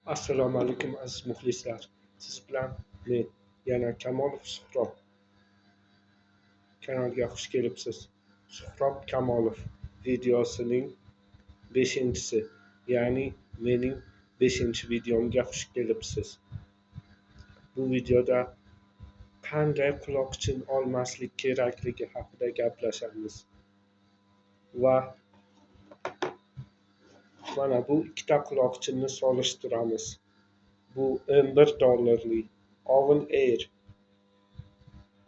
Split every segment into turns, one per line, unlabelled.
Assalomu alaykum aziz muxlislar. Siz bilan men yana Kamolov Suhrob. Kanalga xush kelibsiz. Suhrob Kamolov videosining 5-si, ya'ni mening 5-videomga xush kelibsiz. Bu videoda qanday quloqchin olmaslik kerakligi haqida gaplashamiz. Va mana bu ikkita quloqchinni solishtiramiz. Bu 11 dollarlik Oven Air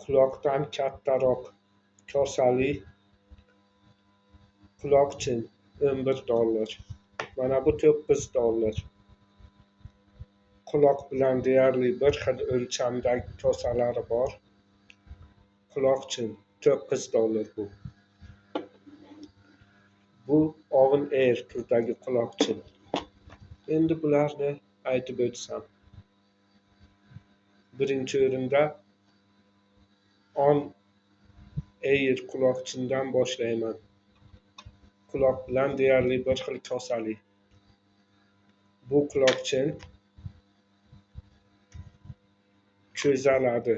quloqdan kattaroq kosali quloqchin 11 dollar. Mana bu 9 dollar. Quloq bilan deyarli bir xil o'lchamdagi kosalari bor. Quloqchin 9 dollar bu. Bu Oven Air turdagi quloqchin. Endi bularni aytib o'tsam. Birinchi o'rinda On Air quloqchindan boshlayman. Quloq bilan deyarli bir xil kosali. Bu quloqchin cho'zaladi,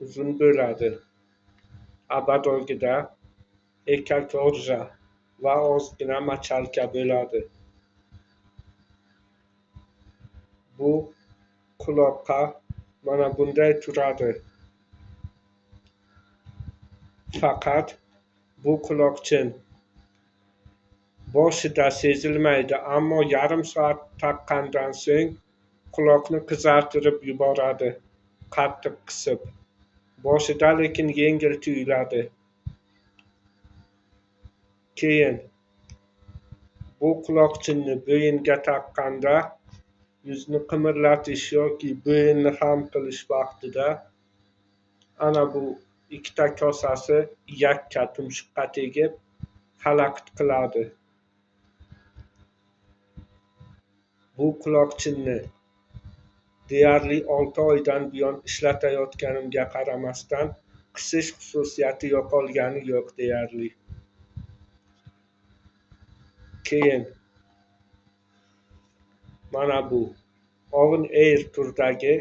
uzun bo'ladi. Abadogida ekakorja va ozgina machalka bo'ladi. Bu quloqqa mana bunday turadi. Faqat bu quloqchin boshida sezilmaydi, ammo yarim soat taqqandan so'ng quloqni qizartirib yuboradi, qattiq qisib. Boshida lekin yengil tuyuladi. Keyin bu quloqchinni bo'yinga taqqanda yuzni qimirlatish yoki bo'yinni ham qilish vaqtida ana bu ikkita kosasi yakka tumshuqqa tegib xalaqit qiladi. Bu quloqchinni deyarli 6 oydan buyon ishlatayotganimga qaramasdan qisish xususiyati yo'qolgani yo'q deyarli. Keyin mana bu Oven Air turdagi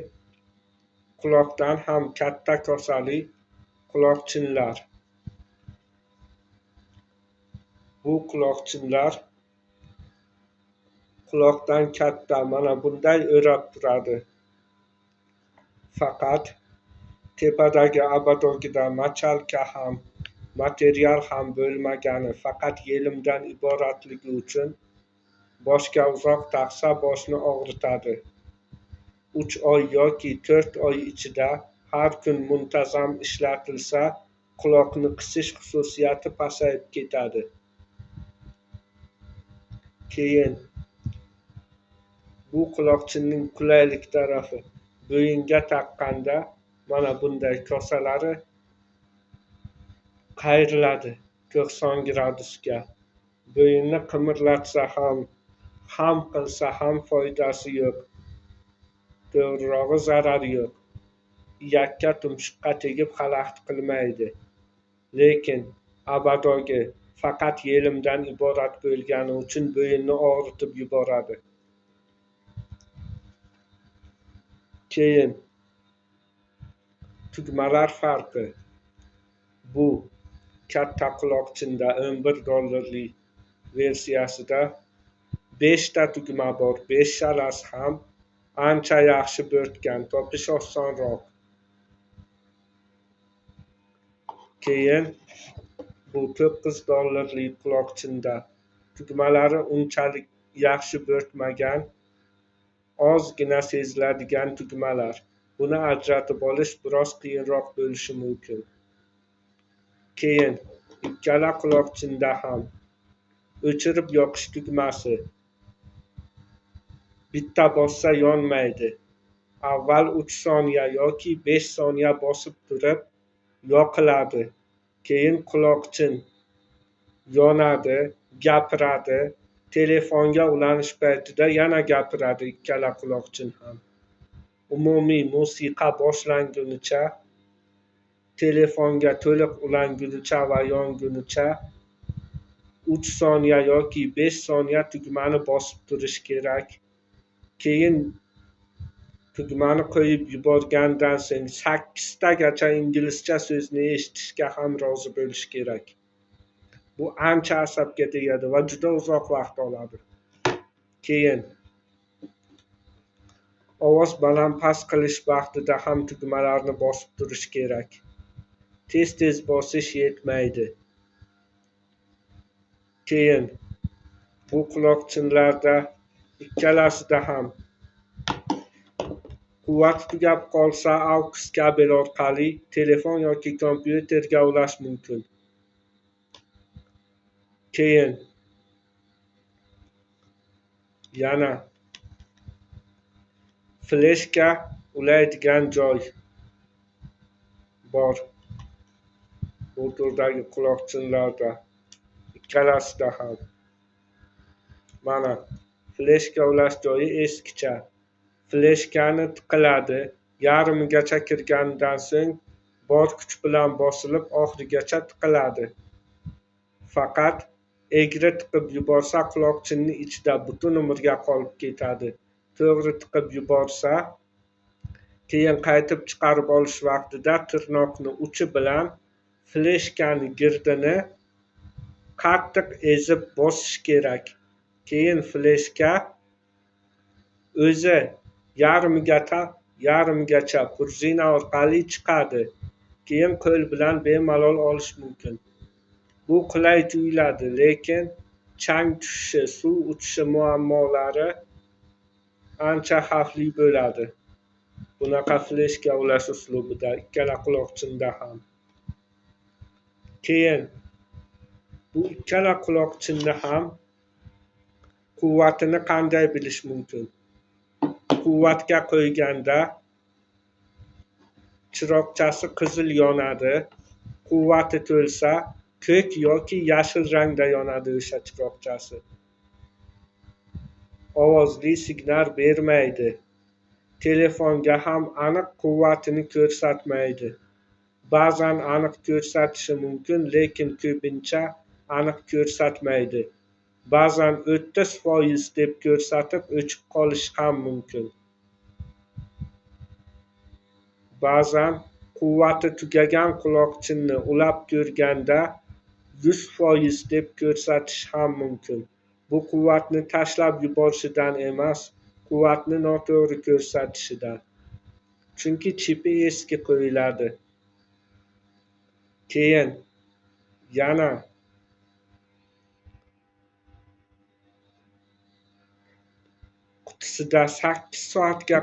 quloqdan ham katta kosali quloqchinlar. Bu quloqchinlar quloqdan katta, mana bunday o'rab turadi. Faqat tepadagi abadogida machalka ham, material ham bo'lmagani, faqat yelimdan iboratligi uchun boshga uzoq taqsa boshni og'ritadi. 3 oy yoki 4 oy ichida har kun muntazam ishlatilsa, quloqni qisish xususiyati pasayib ketadi. Keyin bu quloqchinning qulaylik tarafi bo'yinga taqqanda mana bunday kosalari qayriladi 90 gradusga. Bo'yinni qimirlatsa ham, ham qilsa ham foydasi yo'q. To'g'rirog'i zarari yo'q. Yakka tumshuqqa tegib xalaqit qilmaydi. Lekin abadogi faqat yelimdan iborat bo'lgani uchun bo'yinni og'ritib yuboradi. Keyin tugmalar farqi. Bu katta quloqchinda 11 dollarlik versiyasida 5 ta tugma bor. 5 shalasi ham ancha yaxshi bo'rtgan, topish osonroq. Keyin bu 9 dollarlik quloqchinda tugmalari unchalik yaxshi bo'rtmagan, ozgina seziladigan tugmalar. Buni ajratib olish biroz qiyinroq bo'lishi mumkin. Keyin ikkala quloqchinda ham o'chirib yoqish tugmasi bitta bossa yonmaydi. Avval 3 soniya yoki 5 soniya bosib turib yoqiladi. Keyin quloqchin yonadi, gapiradi. Telefonga ulanish paytida yana gapiradi ikkala quloqchin ham. Umumiy musiqa boshlangunicha, telefonga to'liq ulangunicha va yongunicha 3 soniya yoki 5 soniya tugmani bosib turish kerak. Keyin tugmani qo'yib yuborgandan so'ng 8 tagacha inglizcha so'zni eshitishga ham rozi bo'lish kerak. Bu ancha asabga tegadi va juda uzoq vaqt oladi. Keyin ovoz baland past qilish vaqtida ham tugmalarni bosib turish kerak. Tez-tez bosish yetmaydi. Keyin bu quloqchinlarda ikkalasida ham quvvat tugab qolsa, AUX kabel orqali telefon yoki kompyuterga ulash mumkin. Keyin yana fleshka ulaydigan joy bor. Bu turdagi quloqchinlarda ikkalasida ham. Mana fleshka ulash joyi eskicha. Fleshkani tiqiladi, yarmigacha kirganidan so'ng bor kuch bilan bosilib oxirigacha tiqiladi. Faqat egri tiqib yuborsa quloqchinning ichida butun umrga qolib ketadi. To'g'ri tiqib yuborsa, keyin qaytib chiqarib olish vaqtida tirnoqni uchi bilan fleshkani girdini qattiq ezib bosish kerak. Keyin fleshka o'zi yarmigacha prujina orqali chiqadi. Keyin qo'l bilan bemalol olish mumkin. Bu qulay tuyuladi, lekin chang tushishi, suv uchishi muammolari ancha xavfli bo'ladi. Bunaqa fleshka ulash uslubida ikkala quloqchinda ham. Keyin bu ikkala quloqchinni ham quvvatini qanday bilish mumkin? Quvvatga qo'yganda chiroqchasi qizil yonadi, quvvati to'lsa ko'k yoki yashil rangda yonadi o'sha chiroqchasi. Ovozli signal bermaydi. Telefonga ham aniq quvvatini ko'rsatmaydi. Ba'zan aniq ko'rsatishi mumkin, lekin ko'pincha aniq ko'rsatmaydi. Ba'zan 30% deb ko'rsatib o'chib qolishi ham mumkin. Ba'zan quvvati tugagan quloqchinni ulab ko'rganda 100% deb ko'rsatish ham mumkin. Bu quvvatni tashlab yuborishidan emas, quvvatni noto'g'ri ko'rsatishidan. Chunki chipi eski qo'yiladi. Keyin yana qutisida 8 soatga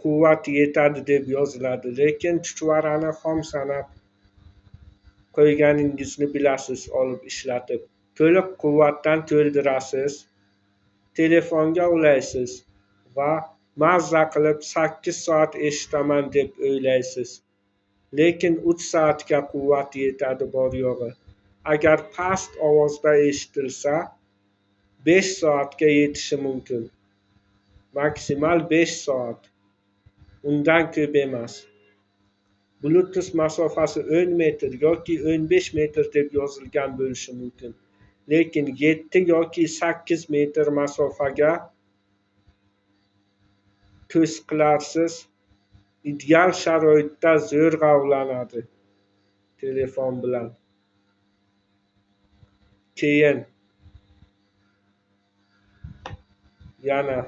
quvvat yetadi deb yoziladi, lekin chuchvarani xom sanab qo'yganingizni bilasiz, olib ishlatib. To'liq quvvatdan to'ldirasiz, telefonga ulaysiz va mazza qilib 8 soat eshitaman deb o'ylaysiz. Lekin 3 soatga quvvat yetadi bor yo'g'i. Agar past ovozda eshitilsa, 5 soatga yetishi mumkin. Maksimal 5 soat. Undan ko'p emas. Bluetooth masofasi 10 metr yoki 15 metr deb yozilgan bo'lishi mumkin. Lekin 7 yoki 8 metr masofaga to'siqlarsiz ideal sharoitda zo'rg'a ulanadi telefon bilan. Keyin yana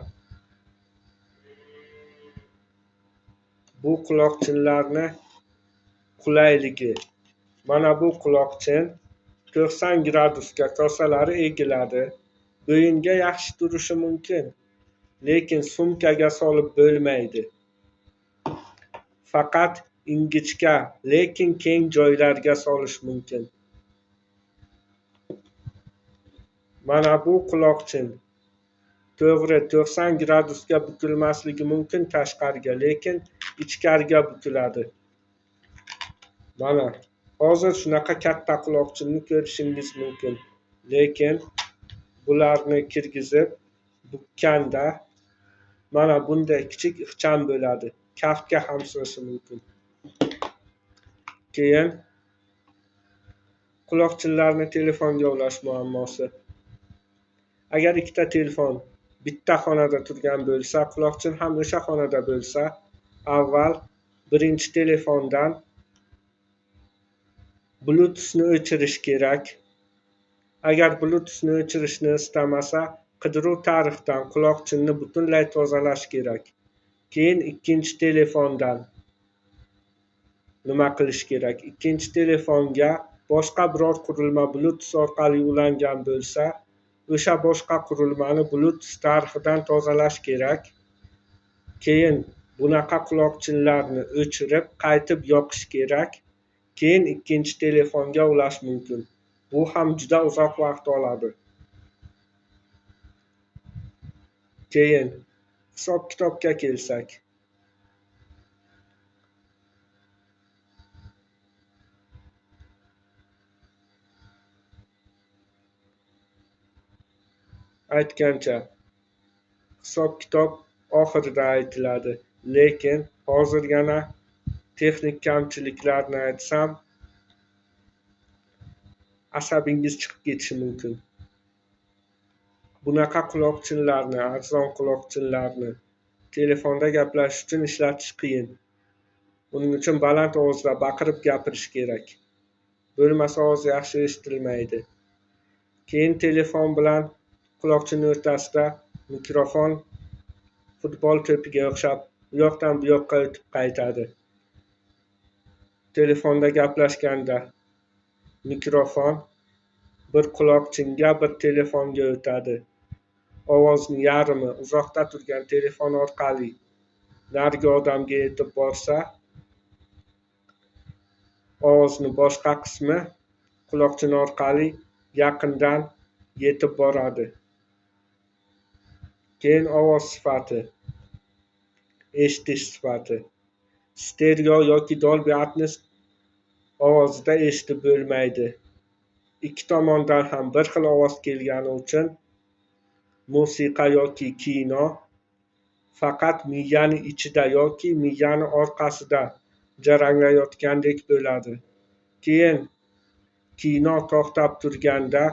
bu quloqchinlarni qulayligi. Mana bu quloqchin 90 gradusga kosalari egiladi. Bo'yinga yaxshi turishi mumkin, lekin sumkaga solib bo'lmaydi. Faqat ingichka, lekin keng joylarga solish mumkin. Mana bu quloqchin to'g'ri 90 gradusga bukilmasligi mumkin tashqariga, lekin ichkariga bukiladi. Mana hozir shunaqa katta quloqchinni ko'rishingiz mumkin, lekin bularni kirgizib bukkanda mana bunday kichik ixcham bo'ladi. Kaftga ham sig'ishi mumkin. Keyin quloqchinlarni telefonga ulash muammosi. Agar ikkita telefon bitta xonada turgan bo'lsa, quloqchin ham o'sha xonada bo'lsa, avval birinchi telefondan Bluetoothni o'chirish kerak. Agar Bluetoothni o'chirishni istamasa, qidiruv tarixdan quloqchinni butunlay tozalash kerak. Keyin ikkinchi telefondan nima qilish kerak? Ikkinchi telefonga boshqa biror qurilma Bluetooth orqali ulangan bo'lsa, o'sha boshqa qurilmani Bluetooth tarixidan tozalash kerak. Keyin bunaqa quloqchinlarni o'chirib, qaytib yoqish kerak. Keyin ikkinchi telefonga ulash mumkin. Bu ham juda uzoq vaqt oladi. Keyin hisob-kitobga kelsak. Aytgancha, hisob-kitob oxirida aytiladi, lekin hozir yana texnik kamchiliklarni aytsam, asabingiz chiqib ketishi mumkin. Bunaqa quloqchinlarni, arzon quloqchinlarni telefonda gaplashish uchun ishlatish qiyin. Uning uchun baland ovozda baqirib gapirish kerak. Bo'lmasa ovoz yaxshi eshitilmaydi. Keyin telefon bilan quloqchin o'rtasida mikrofon futbol to'piga o'xshab u yoqdan bu yoqqa o'tib qaytadi. Telefonda gaplashganda mikrofon bir quloqchinga, bir telefonga o'tadi. Ovozning yarmi uzoqda turgan telefon orqali narigi odamga yetib borsa, ovozni boshqa qismi quloqchin orqali yaqindan yetib boradi. Keyin ovoz sifati, eshitish sifati. Stereo yoki Dolby Atmos ovozida eshitib bo'lmaydi. Ikki tomondan ham bir xil ovoz kelgani uchun musiqa yoki kino faqat miyani ichida yoki miyani orqasida jaranglayotgandek bo'ladi. Keyin kino to'xtab turganda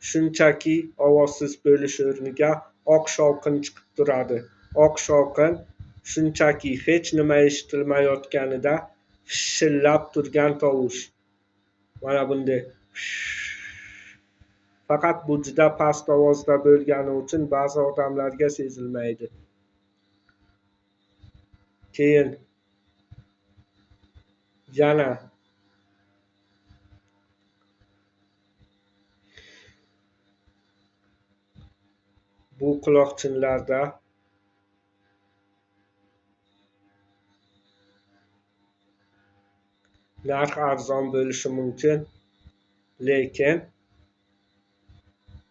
shunchaki ovozsiz bo'lish o'rniga oq shovqin chiqib turadi. Oq shovqin shunchaki hech nima eshitilmayotganida fishillab turgan tovush. Mana bunday. Faqat bu juda past ovozda bo'lgani uchun ba'zi odamlarga sezilmaydi. Keyin yana bu quloqchinlarda narx arzon bo'lishi mumkin, lekin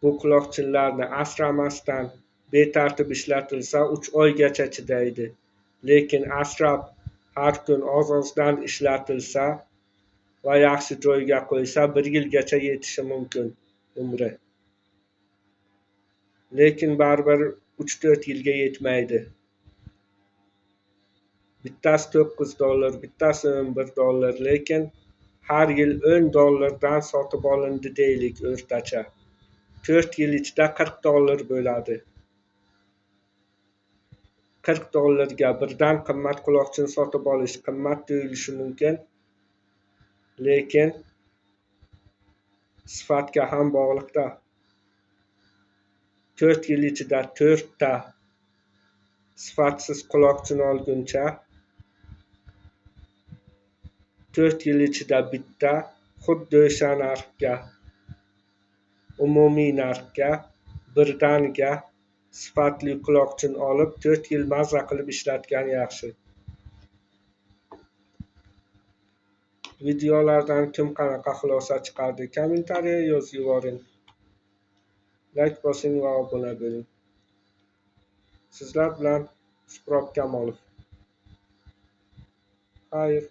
bu quloqchinlarni asramasdan betartib ishlatilsa 3 oygacha chidaydi. Lekin asrab har kun oz-ozdan ishlatilsa va yaxshi joyga qo'ysa 1 yilgacha yetishi mumkin umri. Lekin baribir 3-4 yilga yetmaydi. Bittasi $9, bittasi $11, lekin har yil $10dan sotib olindi deylik o'rtacha. 4 yil ichida $40 bo'ladi. $40 ga birdan qimmat quloqchin sotib olish qimmat tuyulishi mumkin, lekin sifatga ham bog'liqda. 4 yil ichida 4 ta sifatsiz quloqchin olguncha 4 yil ichida bitta xuddi o'sha narxga, umumiy narxga birdaniga sifatli quloqchin olib 4 yil mazza qilib ishlatgan yaxshi. Videolardan kim qanaqa xulosa chiqardi? Kommentariya yozib yuboring. Like bosing va obuna bo'ling. Sizlar bilan Suhrob Kamolov. Xayr.